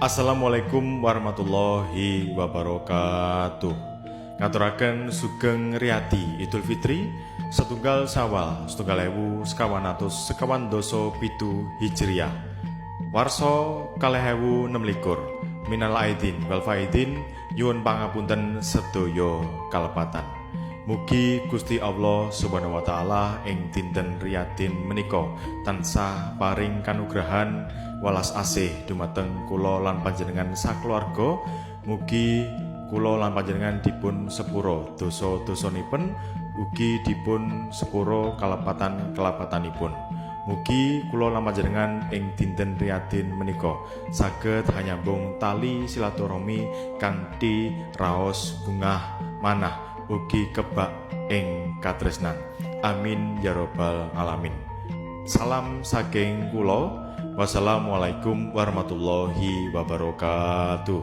Assalamualaikum warahmatullahi wabarakatuh. Ngaturaken sugeng riyadi Idul Fitri 1 Syawal 1447 Hijriah. Warsa 2026. Minal aidin wal faidin, nyuwun pangapunten sedaya kalepatan. Mugi Gusti Allah Subhanahu wa taala ing dinten riyadin menika tansah paring kanugrahan welas asih dumateng kula lan panjenengan sakeluarga. Mugi kula lan panjenengan dipun sepura dosa-dosanipun, ugi dipun sepura kalepatan-kalepatanipun. Mugi kula lan panjenengan ing dinten riyadin menika saged hanyambung tali silaturahmi kanthi raos bungah manah ugi kebak ing katresnan. Amin ya robbal alamin. Salam saking kula. Wassalamualaikum warahmatullahi wabarakatuh.